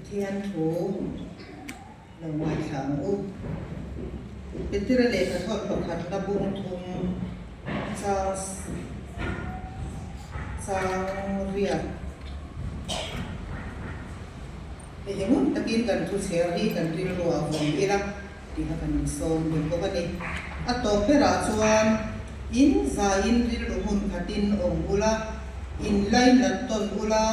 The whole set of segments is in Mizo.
Pathian thu lo ngaithla ang u. Petera lehkha thawn pakhatna bung thum chang chang riat. Hei hi ngun takin kan thu chher hi kan rilru ah vawng ila tih kha kan insawm ve bawk a ni. A tawp berah chuan in zaiin rilru hmun khatin awm ula, in lainat tawn ula,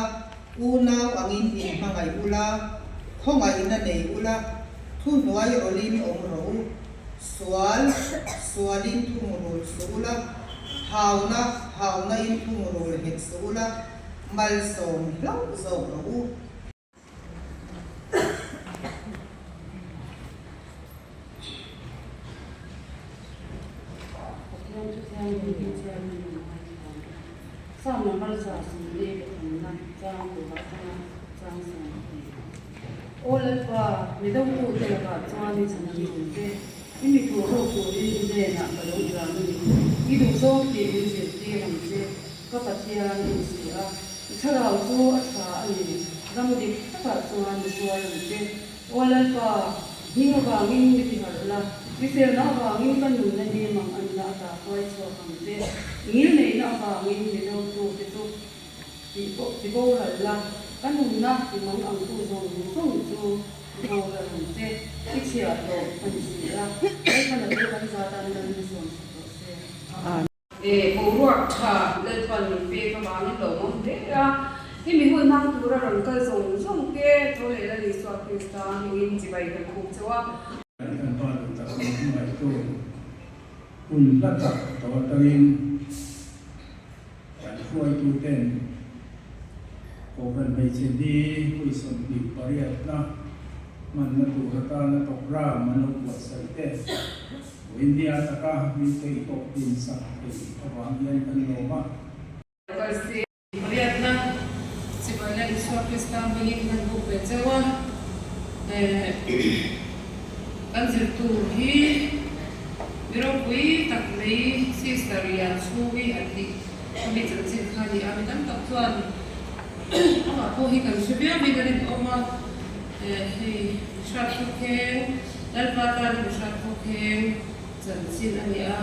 Unau angin inhmangaih ula, khawngaihna nei ula, thuhnuai rawlin awm rawh u. Sual, sualin thungrul suh ula, hauna, haunain thungrul hek suh ula, malsawm hlauh zawk rawh u. Pathian chu thianghlim hi chairman in a ngaithla a. Psalm number 143 chang tur atanga chang 20. Aw Lalpa, mi dotute lakah chuan i chhan ang ang che. I mi thu ruk turin i hnenah ka lo tlan a ni. I duhzawng tih min zirtir ang che, ka Pathian i ni si a. I thlarau chu a tha a ni, ram dik takah chuan i hruai ang che. Aw Lalpa, hming avangin mi ti harh la, mi felna avangin ka nunna hi mang an la ata hruai chhuak ang che. I ngilneihna avangin mi dotute chu ti boral la, ka nunna ti mang angtu zawng zawng chu ti boral ang che. I chhiah tawh a ni si a, Lalpana chu kan zatan Lal ni sawmsak rawh se. Amen. E boruak tha Lalpan min pek avangin lo awm hle a, hemi hun hmang tura rawn kal zawng zawng te tho leh Lal Isua Krista hmingin chibai kan buk chauh a. Kan pa duh tak min hmangaihtu hun hla tak tawh atangin kan hruaituten Kohhran hmeichhe ni 28 na hmanna tur atana programme an lo buatsaih te India taka min peih tawh din sak thei avang hian kan lawm a. Pariatna Chibai Lal Isua Krista hmingin kan buk ve cheu a, kan zir tur hi mi ropui tak mai Sister Lian Chhungi an tih a mi chanchin kha a ni a, mi tam tak chuan amah pawh hi kan hre viau in a rinawm a, hei hriat thawkheng Lalpa tan in hriat thawkheng chanchin a ni a.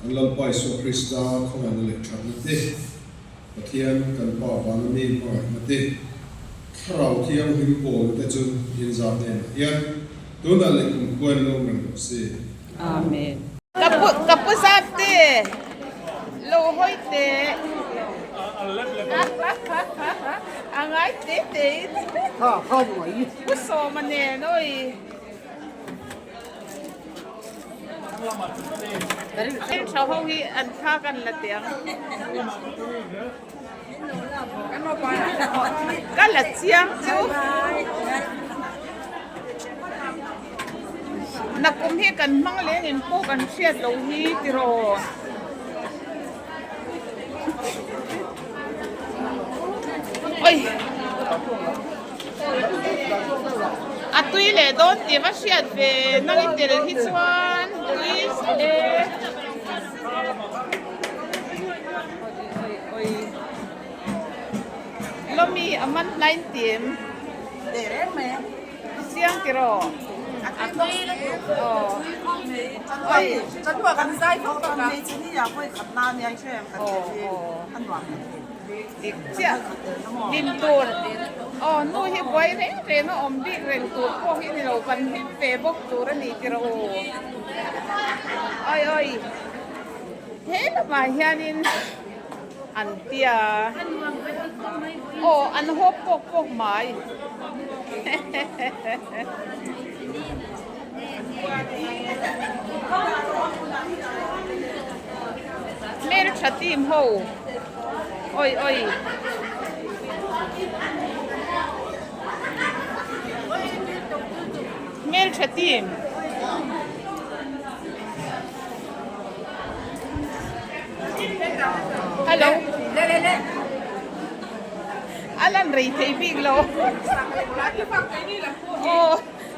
Kan Lalpa Isua Krista khawngaihna leh thatna te, Pathian kan Pa vana mi hmangaihna te, Thlarau Thianghlim pawlna te chu inzah hnenah hian tunah leh kumkhua in lo awm reng rawh se. Amen. Ka pu zat te lo hawi teh. A ngai te te in. Pu Sawma nen awi. Tha ho hi an thla kan la teh ang. Ka la chiang chu. Nakum hi kan hmang leng in pawh kan hriat loh hi tiraw. Oi. A tui leh dawn tih va hriat ve nang i tel hi chuan tui e. Oi oi. Lawmi a man hlain tim. Chiang tiraw. Dik chiah hlim tur aw nu hi buai reng reng a awm bik reng tur pawh hi ni lo kan hlim ve bawk tur a ni tiraw aw oi oi he lamah hianin an tia aw an hawp pawk pawk mai. Hmeltha team ho oi oi. Hmeltha team. Hello. A lan rei thei bik lo. Aw,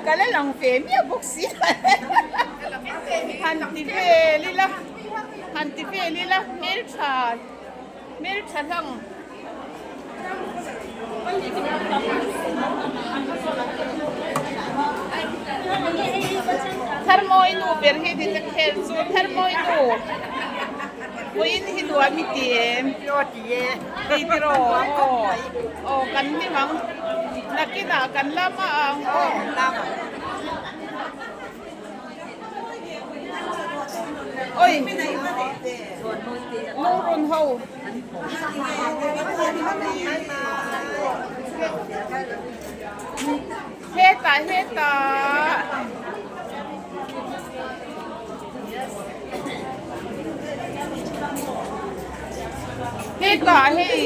ka la lang ve miah bawk si. Han ti vel ila, han ti vel ila, hmeltha, hmeltha hlang. Tharmawi nu ber hi ni ta khel chu Tharmawi nu vawiin hi nuam i ti em? Ti tiraw aw aw kan hlim ang nakinah kan la mah ang aw. Oi lungrun ho. Hetah hetah. Hetah hei.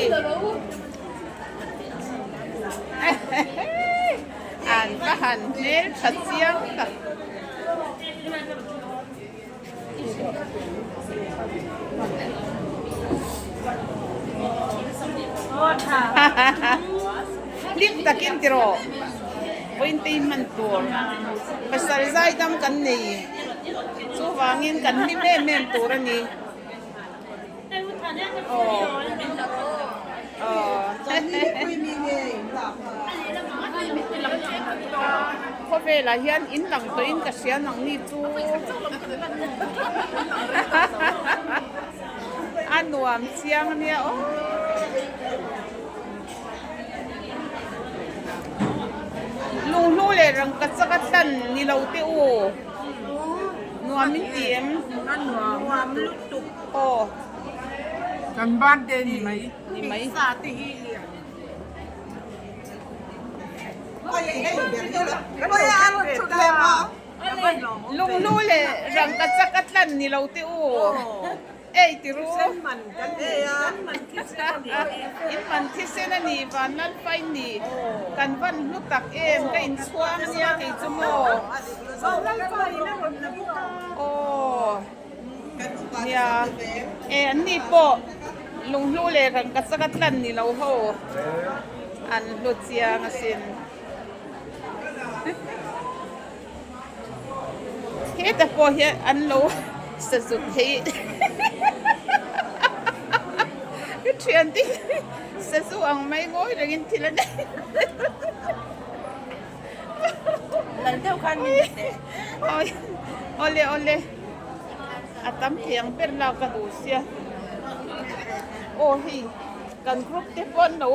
An va han hmel tha chiang tak. Hlim takin ti rawh vawiin te in hman tur pasal zai dam kan nei chuvangin kan hlim em em tur a ni aw aw Khawvelah hian in lang tawhin ka hria nangni chu a nuam chiang ania aw. Lunghlu leh rangkachak a tlan ni lo te u nuam in ti em? Nuam lutuk. Aw. Kan birthday ni mai. Ni mai. Pizza te hi lian. Lunglu leh rangkachak a tlan ni lo te u. Ei ti ru. In man thisen a ni Vanlalfain ni. Kan van hlu tak em ka inchhuang ania kei chu maw. Aw. Nia, e an ni pawh lunghlu leh rangkachak a tlan ni lo ho an hlu chiang asin. Heta pawh hian an lo sazut thei ka thian te hi sazu ang mai ngawi rengin thil a nei. Awle awle a tam thei ang ber lak ka duh sia aw hei kan group te pawh an lo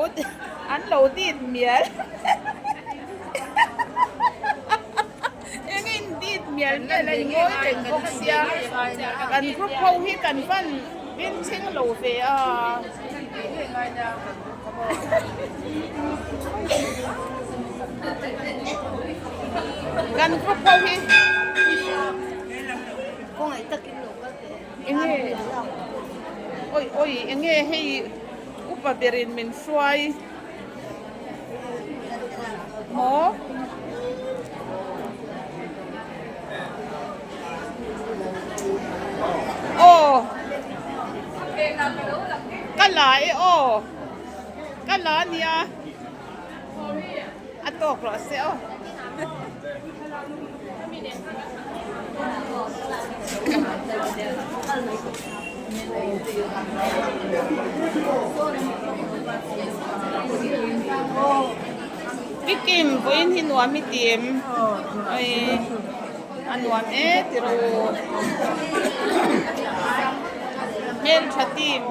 an lo dit mial eng in dit mial vel a ingawi reng bawk sia kan group ho hi kan van bengchheng lo ve a. Kan group ho hi enge oi oi enge hei upa berin min hruai maw. Aw ka la e aw ka la ania a tawk rawh se aw. Pikim vawiin hi nuam i ti em? A nuam e ti rawh u. Hmeltha team.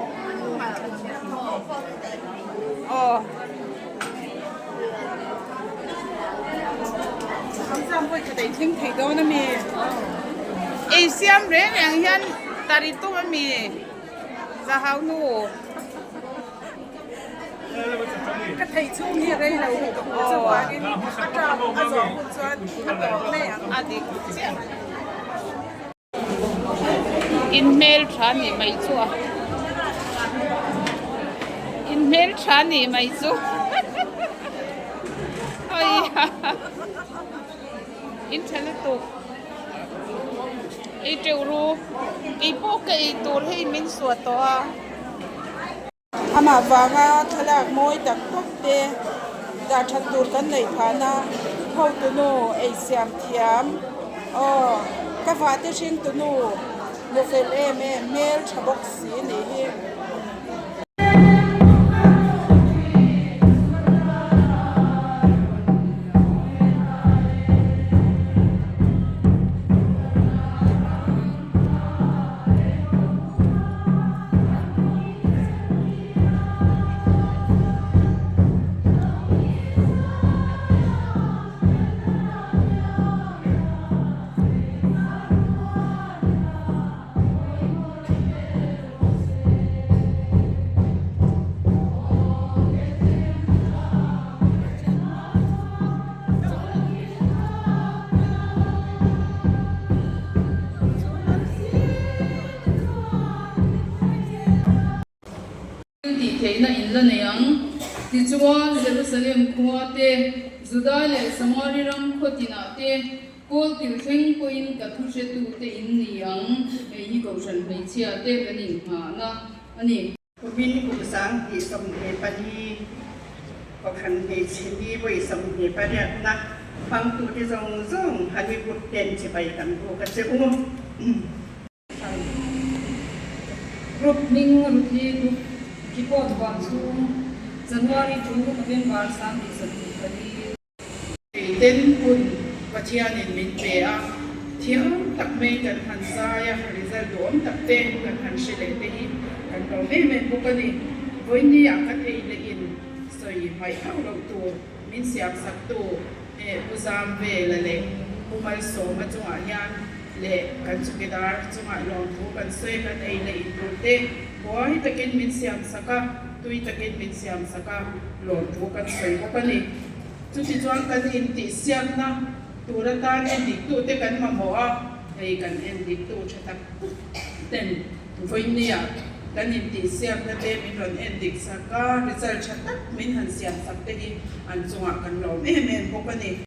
Aw. Ei siam reng reng hian tari tum a mi zahau nu. Ka theih chhung hi rei lo ka hmuh chuvangin a ṭap a zawh hun chuan a tawp mai ang. A dik chiah. In hmeltha nih mai chu a. In hmeltha nih mai chu. Oi In tha lutuk. Ei teuh ru. Keipawh ka ei tur hei min suah tawh a. Amah vanga thlalak mawi tak tak te dah that tur kan neih phahna hotunu ei siam thiam aw ka vahte hring tunu nu fel em em hmel tha bawk si nih hi. Tih theihna in la nei ang. Tichuan, Jerusalem khua te, Judai leh Samari ram khaw tinah te, Kawl kil thleng pawhin ka thu hretute in ni ang. Hei hi Kohhran hmeichhia te kan inngahna a ni. Kumin kum 2024 Kohhran hmeichhe ni vawi 28 na hmangtute zawng zawng Honey Group ten chibai kan buk a che u. Group hming Ruthli Group Keyboard huam chhung January to November 2024. Ten hun Pathianin min pe a, thiam tak mai kan han zai a, result duhawm tak te kan han hre leh te hi kan lawm em em bawk a ni. Vawinia ka thei leh in sawi hmaih hauh loh tur min siam sak tu eh Pu Zam Vela leh Pu Malsawma chungah hian leh kan chukidar chungah lawmthu kan sawi kan ei leh in tur te buai takin min siam sak a, tui takin min siam sak a, lawmthu kan sawi bawk a ni. Chutichuan kan intihsiakna tur atan endiktute kan mamawh a, hei kan endiktu tha tak tak ten vawinia kan intihsiakna te min rawn endik sak a, result tha tak min han siam sak te hi an chungah kan lawm em em bawk a ni.